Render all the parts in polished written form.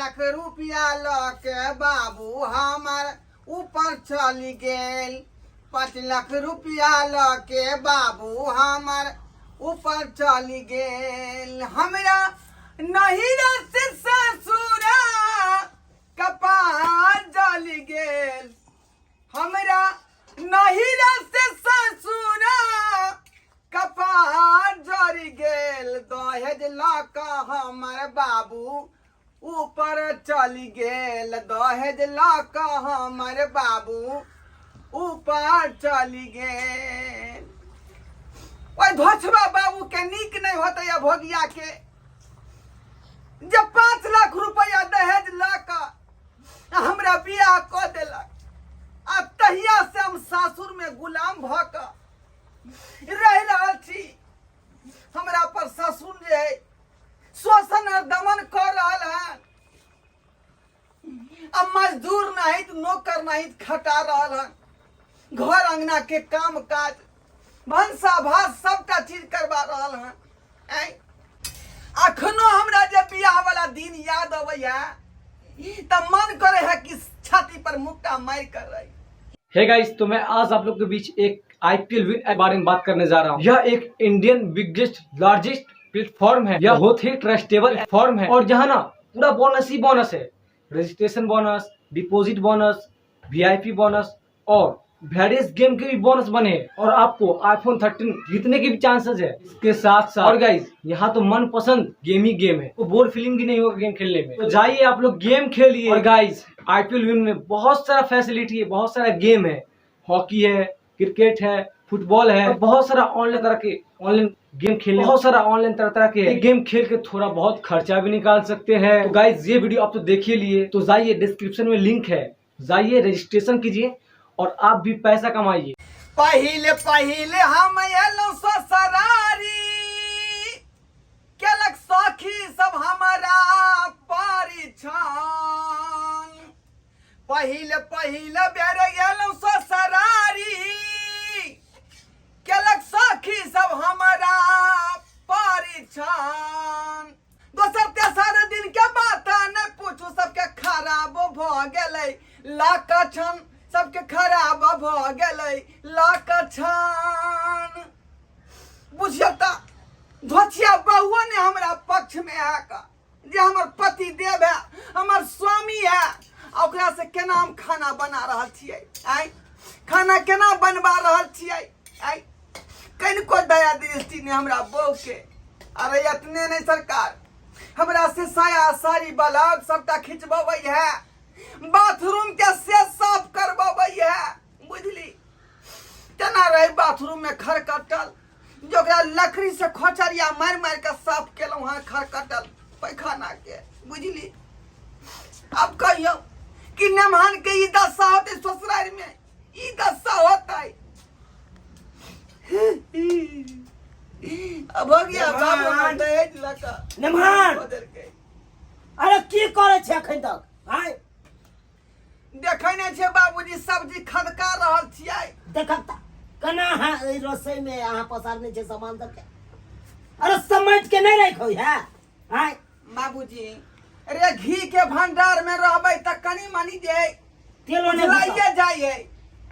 लाख रुपया लऽ के बाबू हमर ऊपर चलि गेल। 5 लाख रुपया लऽ के बाबू हमर ऊपर चलि गेल। हमरा नहिरा से ससुरा कपार जलि गेल। हमरा नहिरा से ससुरा कपार जरि गेल। दहेज लऽ कऽ हमर बाबू ऊपर चलि गेल। दहेज लऽ कऽ हमर बाबू ऊपर चलि गेल। ओहि धोछबा बाबू के नीक नहि होतै आ भोगिया के जे 5 लाख रुपया दहेज लऽ कऽ हमरा बियाह कऽ देलक आ तहिया से हम सासुर में गुलाम भऽ कऽ रहि रहल छी। हमरा पर ससुर जे है शोषण और दमन कर रहल है आ मजदूर नहीं तो नौकर नहीं खटा रहल है। घर अंगना के काम काज भनसा भात सबटा चीज करवा रहल है। आँय, अखनो हमरा जे बियाह वाला दिन याद अबैया त मन करे है कि छाती पर मुक्का मार कर रही। हे गाइस, तो मैं आज आप लोग के बीच एक आईपीएल विन के बारे में बात करने जा रहा हूँ। यह एक इंडियन बिगेस्ट लार्जेस्ट प्लेटफॉर्म है। यह बहुत ही ट्रस्टेबल प्लेटफॉर्म है और जहाँ ना पूरा बोनस ही बोनस है। Registration bonus, deposit bonus, VIP bonus और वेरियस गेम के भी बोनस बने हैं और आपको आईफोन 13 जीतने के भी चांसेस है इसके साथ साथ। और गाइस, यहाँ तो मनपसंद गेम ही गेम है, तो बोर फीलिंग भी नहीं होगा गेम खेलने में। तो जाइए आप लोग गेम खेलिए। और गाइस, आईपीएल विन में बहुत सारा फैसिलिटी है, बहुत सारा गेम है। हॉकी है, क्रिकेट है, फुटबॉल है, और बहुत सारा ऑनलाइन तरह के ऑनलाइन गेम खेलने, बहुत सारा ऑनलाइन तरह तरह के गेम खेल के थोड़ा बहुत खर्चा भी निकाल सकते हैं। तो गाइस, ये वीडियो आप तो देख ही लिए, तो जाइए डिस्क्रिप्शन में लिंक है, जाइए रजिस्ट्रेशन कीजिए और आप भी पैसा कमाइए। पहिले पहिले हम एलहुँ ससुरारी, केलक सखी सब हमारा परिछन। पहिले पहिले बेर एलहुँ ससुरारी, केलक सखी सब हमारा परिछन। दोसर तेसर दिन के बात नहि पूछू, सबके खराब भऽ गेलै लक्षण, सबके खराब भऽ गेलै लक्षण। बुझियौ तऽ धोछिया बहुओ ने हमरा पक्ष में है का, जे हमर पति देव है, हमर स्वामी है, आ ओकरा से केना हम खाना बना रहल छियै, आँय खाना केना बनबा रहल छियै, आँय कनिको दया दृष्टि ने हमरा बहू के। अरे एतने नहीं सरकार, हमरा से साया साड़ी ब्लाउज सबटा खिंचबबै है, बाथरूम के से साफ करबबै है। बुझली केना रहे बाथरूम में खरकटल, जो ओकरा लकड़ी से खोचरिया मारि मारि के साफ केलहुँ हँ खरकटल पैखाना के। बुझली अब कहियौ कि नेमहान के ई दशा होतै, ससुरारि में ई दशा होतै। अब हो गया बाबू हमरा दहेज लऽ कऽ नेमहान! बदलि गेल। अरे की करै छै एखन तक? आँय देखै नहि छै बाबूजी, सब्जी खदका रहल छियै। देखक तऽ केना अहाँ एहि रसोई में अहाँ पसारने छै सामान सबके। अरे समैट के नहि राखो है। आँय बाबूजी, अरे घी के भंडार में रहबै तऽ कनि मनि जे तेलो नहि उजलाइए जाइ है।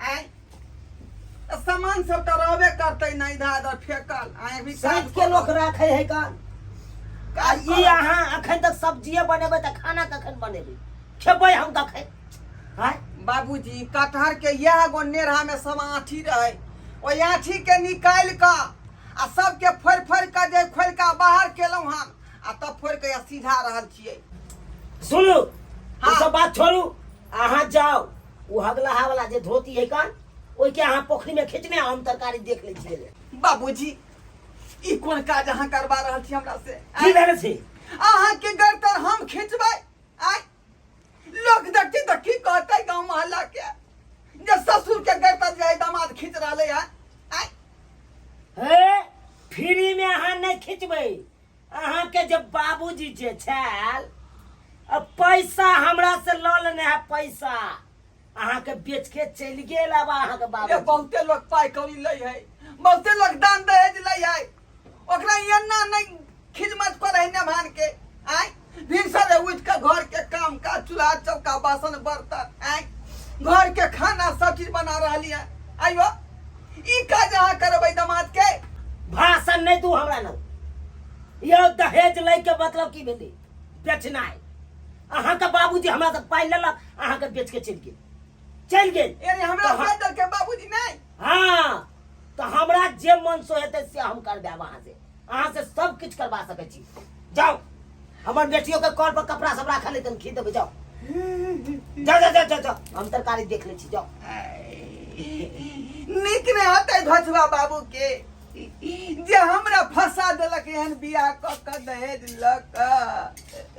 आँय तऽ सामान सब तऽ रहबे करतै ने इधर उधर फेकल। आँय अभी सैत के लोक राखै है कान। आ ई अहाँ अखन तक सब्जिए बनेबै तऽ खाना कखन बनेबै, खेबै हम कखन? आँय बाबूजी, कटहर के इएह गो नेढ़ा में सब आँठी रहे, ओहि आँठी के निकालि कऽ आ सबके फोड़ि फोड़ि कऽ जे खोलि कऽ बाहर केलहुँ हन आ तब फोड़ि कऽ सीझा रहल छियै। सुनू, हाँ। सब बात छोड़ू, अहाँ जाउ ओ हगलहा वाला जे धोती है कान ओहिके अहाँ पोखरी में खींचने, हम तरकारी देख लै छियै। बाबूजी, ई कोन काज अहाँ करबा रहल छी हमरा से? की भेल छै? अहाँ के गर्दन हम खींचबै? आँय लोक देखती तऽ की कहतै गाँव मोहल्ला के, जे ससुर के गर्दन जे दामाद खींच रहलै है। आँय हे, फ्री में अहाँ नहीं खींचबै। अहाँ के जे बाबूजी जे छल अब पैसा हमरा से लऽ लेने है, पैसा अहाँ के बेच के चलि गेल। अब अहाँ के बाबूजी बहुते लोग पाई कौड़ी लै है, बहुते लोग दान दहेज लै है, ओकरा एना नहीं खिदमत करे है नेभान के। आँय भिनसरे उठि कऽ घर के काम काज चूल्हा चौका बासन बर्तन आँय घर के खाना सब चीज बना रहली है आइयो ई काज अहाँ करबै दमाद के भाषण नहि दू हमरा लग यौ दहेज लै के मतलब की भेलै बेचनाइ अहाँके बाबूजी हमरा से पाइ लेलक अहाँके बेच के चलि गेल चलि गेल यानी हमरा तऽ बेच देलकै बाबूजी नहि हाँ तऽ हमरा जे मन सो हेतै से हम करबायब अहाँ से अहाँ से सब किछु करबा सकै छी जाउ हमर बेटियो के कल पर कपड़ा सब राखल है तन खींच देबै जाउ जाउ जाउ जाउ जाउ जाउ हम तरकारी देख लै छी जाउ नीक नहि होतै धोछबा बाबू के जे हमरा फंसा देलक एहन बियाह कऽ कऽ दहेज लऽ कऽ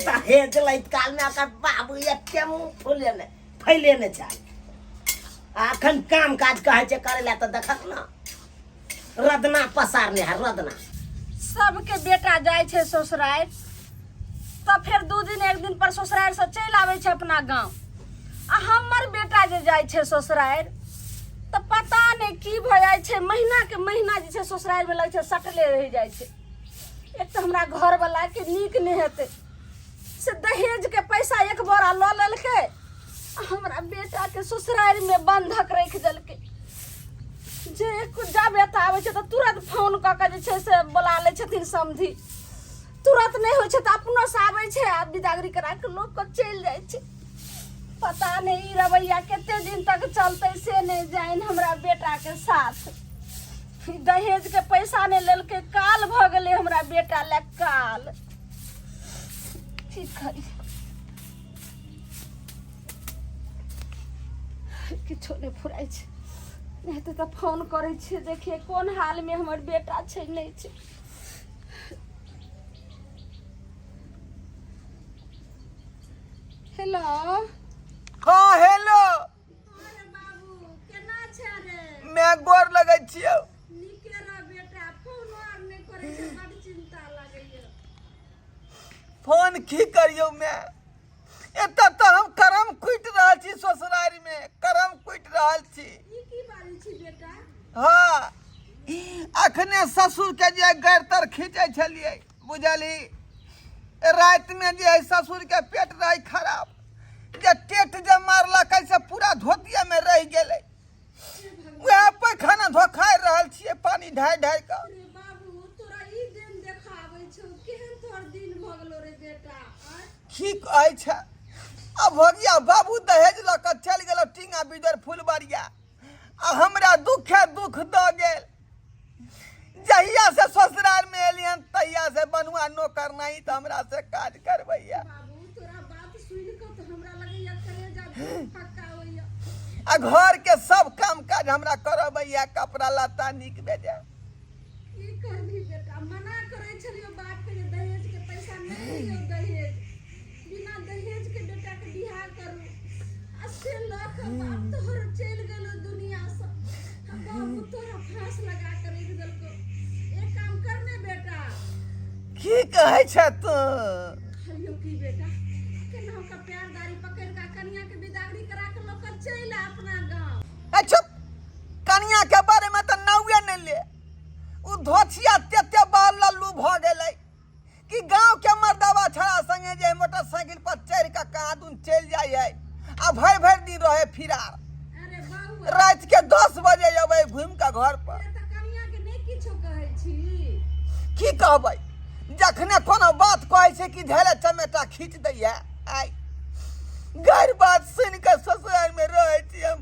दहेज लैत काल में ओकर बाबू एते मुँह फुलेने फैलेने छल आ अखन काम काज कहै छै करै लए तऽ देखक ने रदना पसारने है रदना सबके बेटा जाइ छै ससुरारि तऽ फेर दू दिन एक दिन पर ससुरारि से चलि आबै छै अपना गाँव आ हमर बेटा जे जाइ छै ससुरारि तऽ पता नहि की भऽ जाइ छै महीना के महीना जे छै ससुरारिमे लगै छै सटले रहि जाइ छै एक तऽ हमरा घरवलाके नीक नहि हेतै से दहेजके पैसा एक बोरा लऽ लेलकै आ हमरा बेटाके ससुरारिमे बन्धक राखि देलकै जे जाबे एतऽ आबै छै तऽ तुरंत फोन कऽ के जे छै से बोला लै छथिन समधी तुरंत नहि होइ छै तऽ अपनोसँ आबै छै आ बिदागरी करा कऽ लोक के चलि जाइ छै पता नहि ई रवैया कते दिन तक चलतै से नहि जानि हमरा बेटाके साथ ई दहेजके पैसा नहि लेलकै काल भऽ गेलै हमरा बेटा लए काल की करी किछो नहि फुराइ छै नहि हेतै तऽ फोन करै छियै देखियै कोन हालमे हमर बेटा छै नहि छै हेलो हाँ हेलो अरे बाबू केना छै रे मैं गोर लगै छियौ नीके रह बेटा फोन आर नहि करै छै बड चिंता लागैया फोन की करियौ मैं एतऽ तऽ हम करम कुटि रहल छी ससुरारि मे करम कुटि रहल छी ई की बाजै छी बेटा हाँ अखने ससुर के जे गैर तर खींचै छलियै बुझलही रातिमे जे है ससुर के पेट रहै खराब जे टेट जे मारलक से पूरा धोतिया में रहि गेलै वएह पैखाना धोखारि रहल छियै पानि ढारि ढारि कऽ रे बाबू तोरा ई दिन देखाबै छौ केहन तोहर दिन भऽ गेलो रे बेटा आँय? की कहै छै आ भगिया बाबू दहेज लऽ कऽ चलि गेल टींगा बिदर फुलबरिया आ हमरा दुखे दुख दऽ गेल जहिया से ससुराल में एलियन तहिया से बनुआ नौकर नहीं तऽ हमरा से काज करबैया बाबू तोरा बात सुनि कऽ तऽ हमरा लगैया कलेजा फक्का होइया आ घर के सब काम काज हमरा करबैया कपड़ा लत्ता नीक बेजाय की करबी बेटा मना करै छलियो बाप के जे दहेज के पैसा नहि दियौ दहेज बिना दहेज के बेटा के बियाह करू आ से लऽ कऽ बाप तोहर चलि गेलो दुनिया से आ बाबू तोहरा फांस लगा के रखि देलको एक काम कर ने बेटा की कहै छै तू कहलियौ की बेटा केना के प्यार दारी पकड़ि कऽ कनिया के बिदागरी करा के लऽ कऽ चलि आ अपना गाँव ए चुप कनिया के बारे में तऽ नाउए नहि ले उ धोछिया तेते बाल लल्लू भऽ गेलै कि गांव के मर्दावा छड़ा संगे जे मोटरसाइकिल पर चढ़ि कऽ कहाँ दून चलि जाइ है आ भरि भरि दिन रहे फिरार अरे बाबू राति के 10 बजे अबै घुमि कऽ घर पर से तऽ कनिया के नहि किछो कहै छी की कहबै जखने कोनो बात कहै छै कि धैले चमेटा खींच दैया आइ गैर बात सुनि कऽ ससुराल में रहै छी हम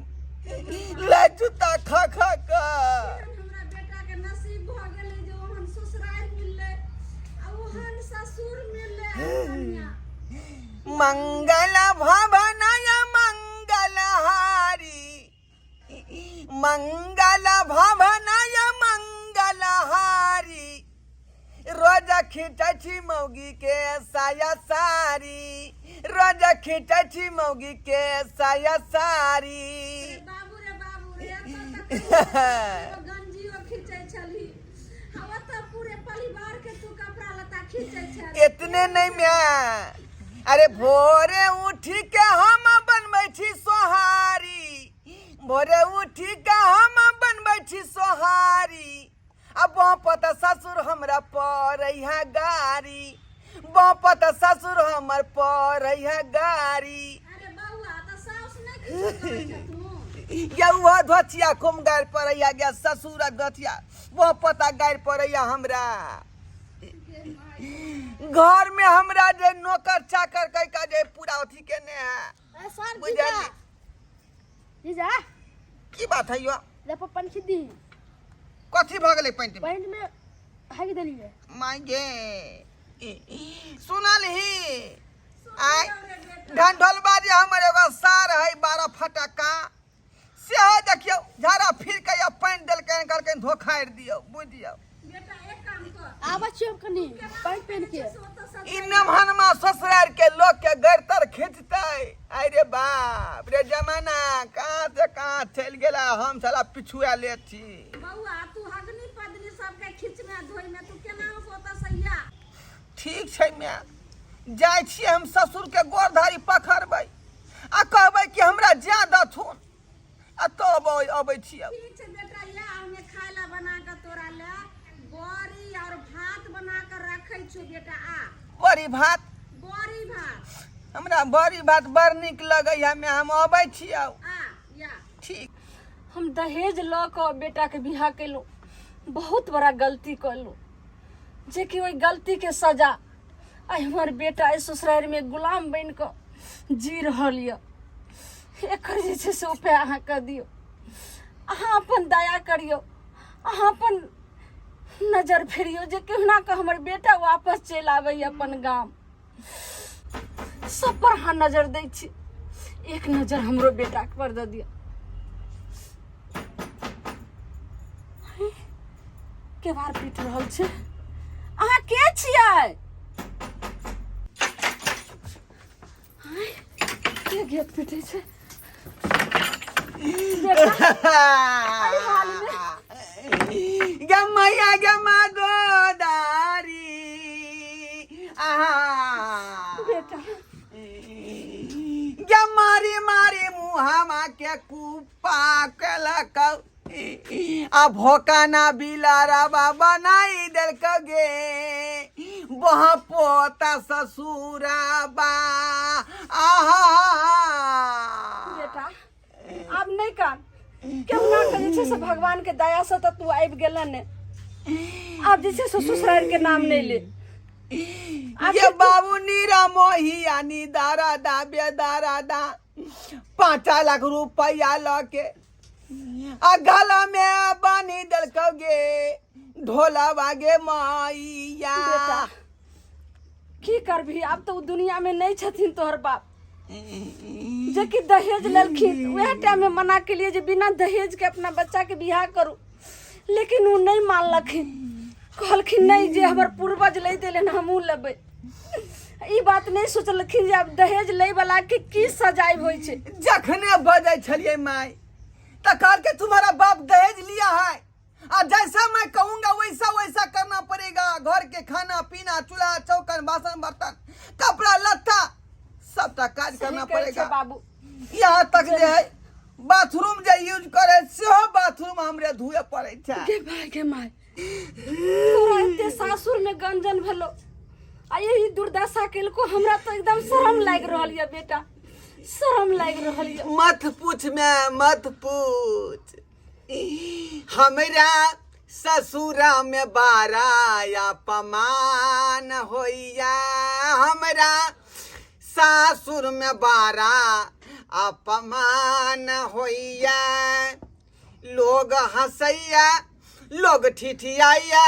लै जूता खा खा कऽ एहन हमरा बेटा के नसीब भऽ गेलै जे ओहन ससुराल मिललै आ ओहन ससुर मिललै आ कनिया मंगल भवनय मंगलहारी मंगल भवनय मंगलहारी रोज खींचै छी मौगी के साया साड़ी रोज खींचै छी मौगी के साया साड़ी रे बाबू रे बाबू रे एतऽ तऽ गंजियो खींचै छलही आ ओतऽ पूरे परिवार के तू कपड़ा लत्ता खींचै छल इतने नहीं मैं अरे भोरे उठी के हम बनबै छी सोहारी भोरे उठी के हम बनबै छी सोहारी आ बाप तऽ ससुर हमरा पड़ै है गारी बापत ससुर हमर पढ़ै है गाड़ी। अरे बौआ, तऽ साउस नहि किछो कहै छथुन? या उहो धोतिया खूब गारि पड़ैया गया, ससुर धोतिया बापता गारि पड़ैया। हमरा घर में हमरा जे नौकर चाकर कह के जे पूरा अथी केने है। ए सर। बुझलियै? जीजा, जीजा। की बात है यो? ले पप्पा खिदी। कथी भऽ गेलै पैंट में? पैंट में हाकि देलियै। माय गे, सुनल ही आय ढंढोलबा जे हमर एगो सार है 12 फटक्का, सेहो देखियौ झाड़ा फिर के या पानि देलकै, कहलकै धोखारि दियौ, बुझियौ। बेटा, एक काम कर। आबै छियै हम कनी पैंट पहिन के। ई नमहनमा ससुरार के लोग के गरतर खींचतै। अरे बाप रे, जमाना कहाँ से कहाँ चलि गेला, हम साला पिछुआ ले छी। बौआ, तू हगनी पदनी सबके खींचमे धोइमे, तू केना ओतऽ सैया? ठीक छै माय, जाइ छियै हम ससुर के गोर धारी पकड़बै आ कहबै कि हमरा जा दथुन आ तब अबै छियै। ठीक छै बेटा, या हमे खाय ला बना के तोरा ले बड़ी और भात बना के रखै छियो बेटा, आ। बड़ी भात? बड़ी भात। हमरा बड़ी भात बड़ नीक लगैया माय, हम अबै छियै। आ या। ठीक। हम दहेज लऽ कऽ बेटाके बियाह केलहुँ, बहुत बड़ा गलती कयलहुँ, जेकि ओहि गलतीके सजा आइ हमर बेटा एहि ससुरारिमे गुलाम बनि कऽ जी रहल यऽ। एकर जे छै से उपाय अहाँ कऽ दियौ। अहाँ अपन दया करियौ, अहाँ अपन नजर फेरियौ जे केहुना कऽ हमर बेटा वापस चलि आबैए अपन गाम। सब पर अहाँ नजर दै छी, एक नजर हमरो बेटाके पर दऽ दिअ। केबाड़ पीट रहल छै, अहाँ के छियै? आँय, के गेट पीटै छै? बेटा, गे मैया गे मागोदारी, आहा। बेटा। गे मारी मारी मुहामा के कुप्पा केलक आ भोकाना बिलाराबा बनाई देलक गे बह पोता ससुराबा, आहा। बेटा, आब नहि कान। केहुना के जे छै से भगवान के दया से तऽ तू आबि गेल ने। आब जे छै से ससुरारि के नाम नहि ले। ये बाबू नीरा मोहिया नी दारा दा बेदारा दा 5 लाख रुपया लके आ गला में बानी देलकौ गे ढोला गे माइया। बेटा, की करबही, आब तऽ ओ दुनिया में नहि छथिन तोहर बाप, जे कि दहेज लेलखिन। वएह टाइम में मना के लिए जे बिना दहेज के अपना बच्चा के बियाह करू, लेकिन ओ नहि मानलखिन। कहलखिन नहि, जे हमर पूर्वज लै देलन हमहूँ लेबै। ई बात नहि सोचलखिन जे आब दहेज लै वाला के की सजाय होइ छै। जखने बजै छलियै माय तऽ कहलकै तुम्हारा बाप दहेज लिया है आ जैसा मैं कहूंगा वैसा वैसा करना पड़ेगा, घर के खाना पीना, चूल्हा चौकन, बासन बर्तन, कपड़ा लत्ता, सबटा काज सही करना कहै छै पड़ेगा। बाबू। यहाँ तक जे है बाथरूम जे यूज करे सेहो बाथरूम हमरे धुए पड़े छै। गे भाय गे माय, तोरा एते सासुर में गंजन भेलो आ यही दुर्दशा केलको। हमरा तो एकदम शरम लागि रहल यऽ बेटा, शरम लागि रहल यऽ। मत पूछ मैं, मत पूछ। हमरा ससुरा में बारा अपमान होइया, हमरा सासुर में बारा अपमान होइया, लोग हंसैया, लोग ठिठियाइया,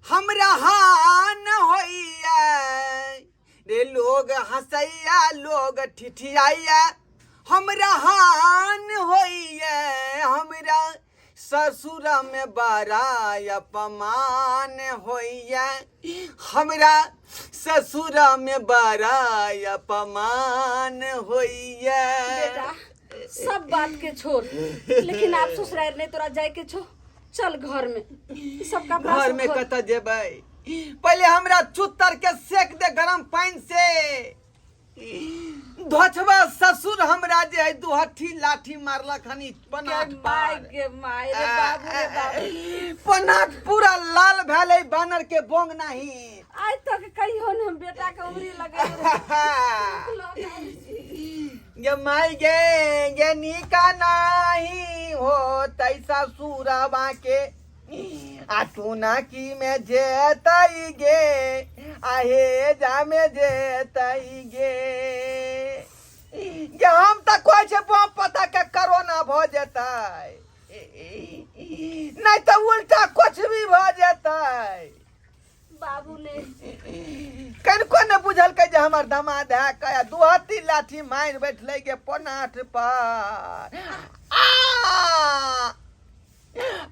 हमरा हान होइया रे। लोग हंसैया, लोग ठिठियाइया, हमरा हान होइया। हमरा ससुर में बड़ा अपमान होइया, हमरा ससुर में बड़ा अपमान होइया। बेटा, सब बात के छोड़, लेकिन आप ससुराल नहीं तोरा जाए के छो, चल घर में ई सब कपड़ा घर सब में खोल। कतऽ जेबै? पहिले हमरा चुत्तर के सेक दे गरम पानि से। धोछबा ससुर हमरा जे है दुहट्ठी लाठी मारलक हन ई के पनाट माय पर। गे माय रे बाबू रे बाबू। पनाट पूरा लाल भेलै बानर के बोंग नाही। आइ तक कहियो ने हम बेटा के उंगरी लगेने रही। गे माई गे गे निका नाही हो तैसा सुरवा के आ तू ना की में जेतई गे आहे जा में जेतई गे गे हम तऽ कहै छै बम पता के करोना भऽ जेतै नहि तऽ उल्टा कुछ भी भऽ जेतै बाबू ने कनिको ने बुझलकै जे हमर दामाद है कया दुहत्ती लाठी मारि बैठलै गे पोनाठ पर आ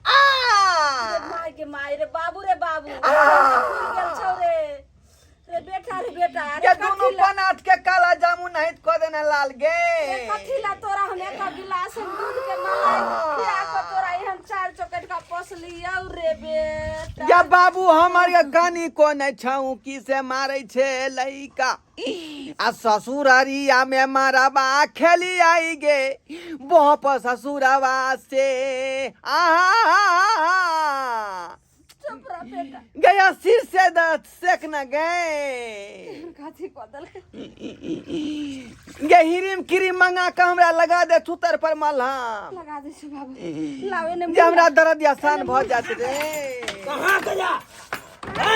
आ रे माय गे माय रे बाबू रे बाबू आ! फूल गेल छौ रे रे बेटा रे बेटा के रे दुनू कथी ला पनाठ के काला जामुन नाहित कऽ देने लाल गे रे कथी ला तोरा हम एक गिलास हम दूध के मलाई खिया के तोरा एहन चार चौकट का पोसलियौ रे बेटा या बाबू हमर के कनी को नहि छौ की से मारै छै लइका आ ससुररिया में मारबा खेली आई गे बोप ससुरवा से आहा चुप रह बेटा गया सिर से दर्द सेक न गए कथी कऽ देलकै गे हिरिम क्रीम मंगा के हमरा लगा दे थुतर पर मलहम लगा दै छै बाबू लावे ने जे हमरा दर्द आसान भऽ जात रे कहाँ गया है?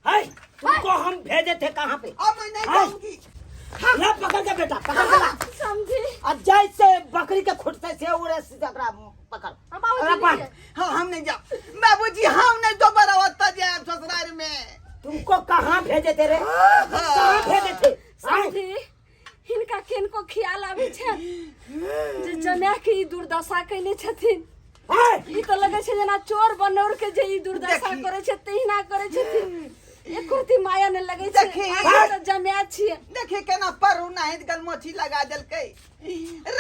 है? तुमको हम भेजे थे कहाँ पे अब मैं नहीं जाऊंगी ला पकड़ के बेटा पकड़ के ला समझी अब जैसे बकरी के खुटते से उड़े से जकरा पकड़ हम बाबूजी अरे बांध। नहीं हाँ हम नहीं जाओ बाबूजी हम नहीं दोबारा ओतऽ जायब ससुराल में तुमको कहाँ भेजे थे रे कहाँ भेजे थे आय? समझी हिनका किनको ख्याल आबै छै जे जमा के ई दुर्दशा कैने छथिन आय? ई तऽ लगै छै जेना चोर बनौर के जे ई दुर्दशा देखी। करै छै तहिना करै छथिन एको रत्ती माया नहि लगै छै देखी। अहाँ तऽ जमा छियै देखी केना परू नाहित गलमोछी लगा देलकै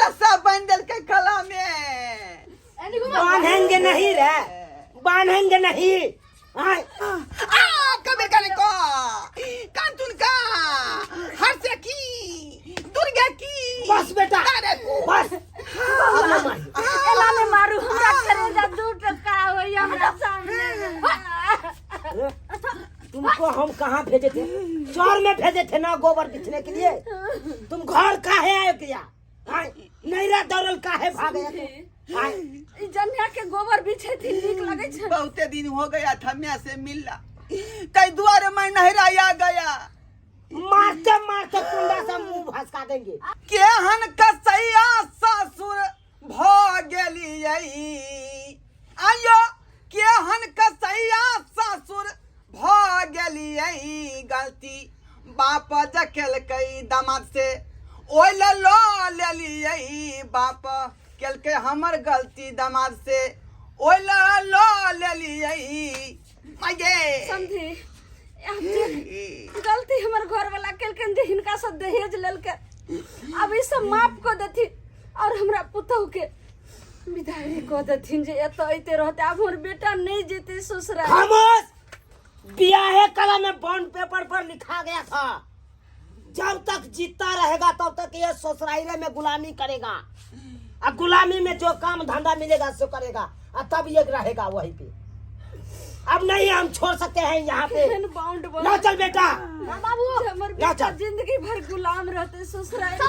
रस्सा बांधि देलकै गला में एनी घुमा बांधेंगे नहीं रे बांधेंगे नहीं आय? आ कबीर का को कांचुन का हर्ष की दुर्गा की बस बेटा तारे को बस अब ना मारियो। एला ने मारू हमरा करेजा दू टका होइया हमरा सामने अरे, तुमको हम कहाँ भेजे थे चौर में भेजे थे ना गोबर बिछने के लिए तुम घर काहे आए किया आय, नैरा दौड़ल काहे भागे तुम? आय, ई जन्या के गोबर बिछेथिन नीक लगै छै बहुते दिन हो गया था मैं से मिलला तै दुआरे मैं नहरा आ गया मारते मारते कुंडा से मुंह भसका देंगे केहन कसैया ससुर भऽ गेलियै आयो केहन कसैया ससुर भऽ गेलियै गलती बाप जकेलकै दामाद से ओहि लए लऽ लेलियै बाप केलकै हमर गलती दामाद से ओहि लए लऽ लेलियै माय समझी गलती हमर घर वाला केलकन जे हिनका से दहेज लेलकै अब ई सब माफ कऽ देथिन और हमरा पुतहु के विदाई कऽ देथिन जे एतऽ अइते रहते आब हमर बेटा नहि जेतै ससुराल खामोश ब्याहे कला में बॉन्ड पेपर पर लिखा गया था जब तक जीता रहेगा तब तक ये ससुराइले में गुलामी करेगा और गुलामी में जो काम धंधा मिलेगा सो करेगा और तब ये रहेगा वहीं पे अब नहीं हम छोड़ सकते हैं यहाँ पे केहन बाउंड ना चल बेटा बाबू हमर ना बेटा चल। जिंदगी भर गुलाम रहते ससुराल चल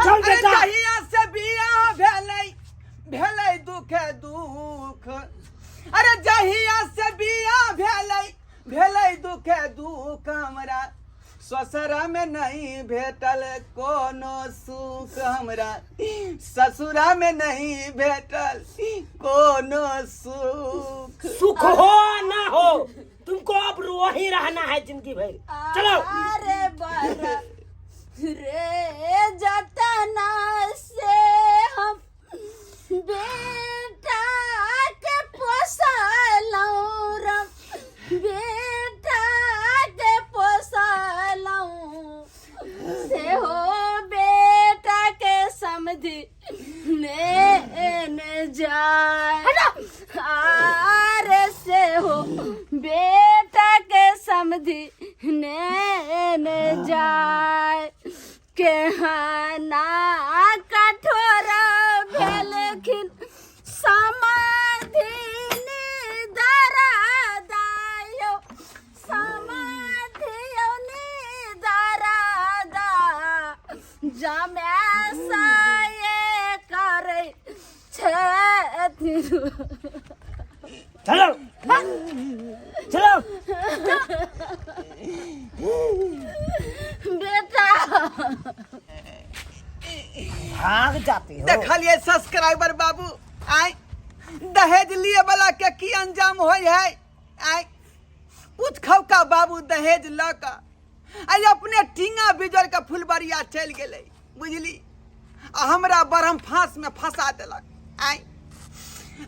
अरे बेटा जहिया से बियाह भेलै भेलै दुखे दुख अरे जहिया से बियाह भेलै भेलै दुखे दुख हमरा ससुरा में नहीं भेटल कोनो सुख हमरा ससुरा में नहीं भेटल कोनो सुख सुख हो ना हो तुमको अब वही रहना है जिंदगी भर चलो अरे बारा रे जतना से हम बेटा के पोसलौं रम बेटा के पोसलौं से हो बेटा के समझी ने ने जाए आरे से हो बेटा के समझी ने ने जाए केहना कठोर भेलखिन समाधिनी दरा दायो चलो चलो। बेटा, भाग जाते हो। देखलिए सब्सक्राइबर बाबू, आय दहेज लिए वाला के की अंजाम होय है। आय पुछखौका बाबू दहेज लऽ कऽ आइ अपने टींगा बिजोर के फुलबरिया चलि गेलै, बुझली? आ हमरा बरहम फांस में फंसा देलक। आय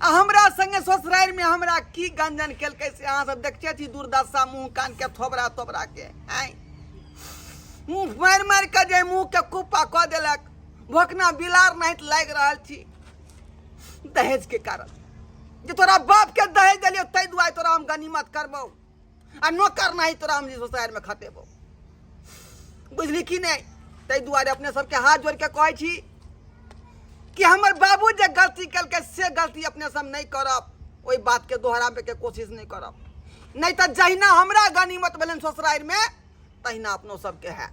आ हमरा संगे ससुरारि में हमरा की गंजन केलकै से अहाँ सब देखते छी दुर्दशा, मुँह कान के थोबरा तोबरा के। आय मुँह मारि मारि के जे मुँह के कुप्पा कऽ देलक, भोकना बिलार नहीं लागि रहल छी दहेज के कारण। जे तोरा बाप के दहेज देलियो ताहि दुआरे तोरा हम गनीमत करबौ आ नौकर नहीं तोरा हम ससुरारि में खटेबौ, बुझली कि नहीं? ताहि दुआरे अपने सबके हाथ जोड़ के कहै छी कि हमर बाबू जे गलती केलकै से गलती अपने सब नहीं करब, ओहि बात के दोहराबे के कोशिश नहीं करब, नहीं तऽ जहिना हमरा गनीमत भेलनि ससुरारि में तहिना अपनो सबके है।